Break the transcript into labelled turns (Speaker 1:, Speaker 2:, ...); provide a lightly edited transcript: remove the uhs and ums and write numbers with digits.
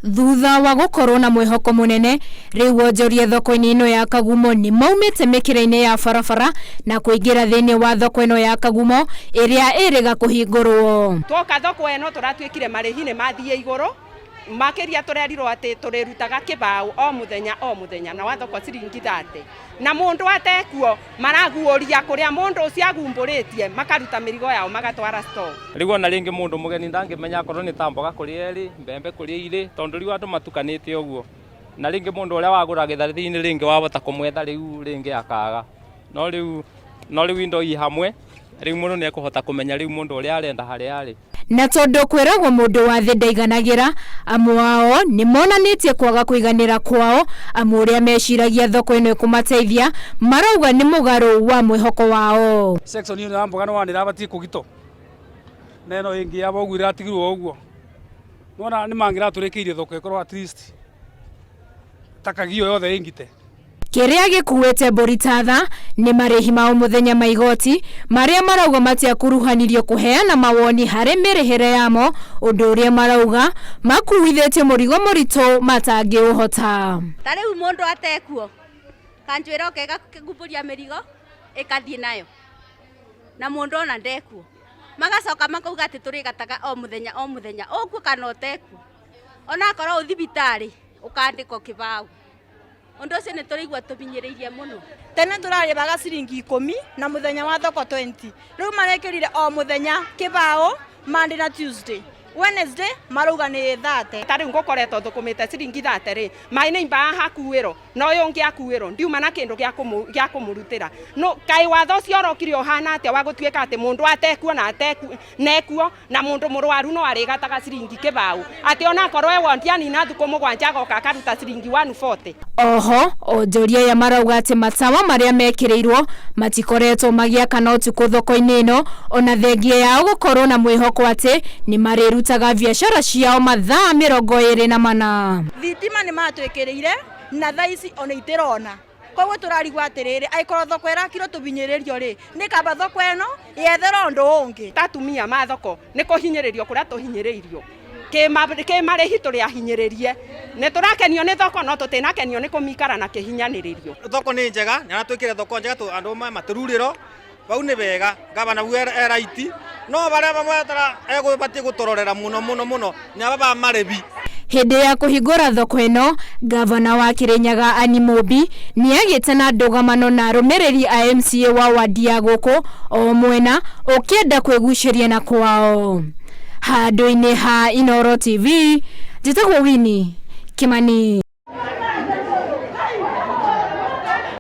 Speaker 1: Thutha wa gũkorwo na mwĩhoko mũnene, rĩu onjoria thoko-inĩ ĩno ya Kagumo nĩ maumĩte mĩkĩra-inĩ ya barabara na kũingĩra thĩinĩ wa thoko ĩno ya Kagumo ĩrĩa ĩrĩga kũhingũrwo.
Speaker 2: Twoka thoko ĩno tũratuĩkire marĩhi nĩ mathiĩ igũrũ makĩria, tũrerirwo atĩ tũrĩrutaga kĩbaũ o mũthenya o mũthenya na wa thoko ciringi 30, na mũndũ atekuo maraguũria kũrĩa mũndũ ũcio agumbũrĩtie, makaruta mĩrigo yao magatwara store.
Speaker 3: Rĩu ona rĩngĩ mũndũ mũgeni ndangĩmenya akorwo nĩ ta mboga kũrĩa ĩrĩ, mbembe kũrĩa irĩ, tondũ rĩu andũ matukanĩte ũguo. Na rĩngĩ mũndũ ũrĩa wagũra gĩthathi-inĩ rĩngĩ wahota kũmwetha rĩu rĩngĩ akaga. No rĩu indo i hamwe, rĩu mũndũ nĩ ekũhota kũmenya rĩu mũndũ ũrĩa arenda harĩa arĩ.
Speaker 1: Na tondũ kwĩragwo mũndũ wa thĩ ndaiganagĩra, amwe ao nĩ monanĩtie kwaga kũiganĩra kwao, amu ũrĩa meciragia thoko ĩno ĩkũmateithia marauga nĩ mũgarũ wa mwĩhoko wao.
Speaker 4: Section ĩno ya mboga nĩ wanĩra kũgito na ĩno ĩngĩ ya ũguo ĩratigirwo ũguo, nĩwona nĩ mangĩratũrĩkĩirie thoko ĩkorwo at least ta Kagio yothe ĩngite.
Speaker 1: Kĩrĩa gĩkuĩte mbũri ta tha nĩ marĩhi ma o mũthenya ma igoti marĩa marauga matiakuruhanirio kũheana mawoni harĩ mĩrĩhĩre yamo, ũndũ ũrĩa marauga makuithĩtie mũrigo mũritũ matangĩũhota.
Speaker 5: Ta rĩu mũndũ atekuo, kanjũ ĩroka ĩgakumbũria mĩrigo ĩkathiĩ nayo, na mũndũ ona ndekuo, magacoka makauga atĩ tũrĩgataga o mũthenya o mũthenya, ũkuo kana ũtekuo, onakorwo ũ thibitarĩ ũkandĩkwo kĩbaũ. Ũndũ ũcio nĩ tũraigua tũbinyĩrĩirie mũno.
Speaker 6: Tene tũrarĩbaga ciringi 10 na mũthenya wa thoko 20. Rĩu marekĩrire o mũthenya kĩbaũ, Monday na Tuesday, Wednesday marauga nĩ 30.
Speaker 2: Ta rĩu ngũkoretwo thũkũmĩte ciringi 30 rĩ, maĩ nĩ imbaga hakuĩrwo na ũyũ ũngĩ akuĩrwo, ndiuma na kĩndũ gĩa kũmũrutĩra. No kaĩ watho ũcio ũrokire ũhana atĩa wa gũtuĩka atĩ mũndũ atekuo na ateku nekuo, na mũndũ mũrwaru no arĩgataga ciringi kĩbaũ, atĩ onakorwo e wondi anina thukũ 7 agoka akaruta ciringi 140?
Speaker 1: Oho onjoria aya marauga atĩ matawa marĩa mekĩrĩirwo matikoretwo magĩakana ũtukũ thoko-inĩ ĩno, ona thengia yao gũkorwo na mwĩhoko atĩ nĩ marĩrutaga biacara ciao mathaa 24.
Speaker 6: Thitima nĩ matwĩkĩrĩire na thaa ici ona itirona, koguo tũrarigwo atĩrĩrĩ, angĩkorwo thoko ĩrakirwo tũbinyĩrĩrio rĩ, nĩ kaba thoko ĩno yetherwo ũndũ ũngĩ.
Speaker 2: Ta atumia ma thoko nĩ kũhinyĩrĩrio kũrĩa tũhinyĩrĩirio kĩmarĩhi, tũrĩ ahinyĩrĩrie. Nĩ tũrakenio nĩ thoko no tũtinakenio nĩ kũmikara na kĩhinyanĩrĩrio.
Speaker 7: Thoko nĩ njega, nĩ aratwĩkĩra thoko njega, andũ matũrurĩro bau nĩ wega, gavana gu e right, no barĩa bamwe egũbatiĩ gũtũrorera mũno mũno mũno nĩ aba ba marĩbi.
Speaker 1: Hĩndĩ ya kũhingũra thoko ĩno, ngavana wa Kĩrĩnyaga Ann Mũmbi nĩ agĩte na ndũgamano na arũmĩrĩri a MCA wa wadi ya gũkũ, o mwena ũkĩenda kwĩgucĩria na kwao. Handũ-inĩ ha Inooro TV, njĩtagwo Winnie Kimani.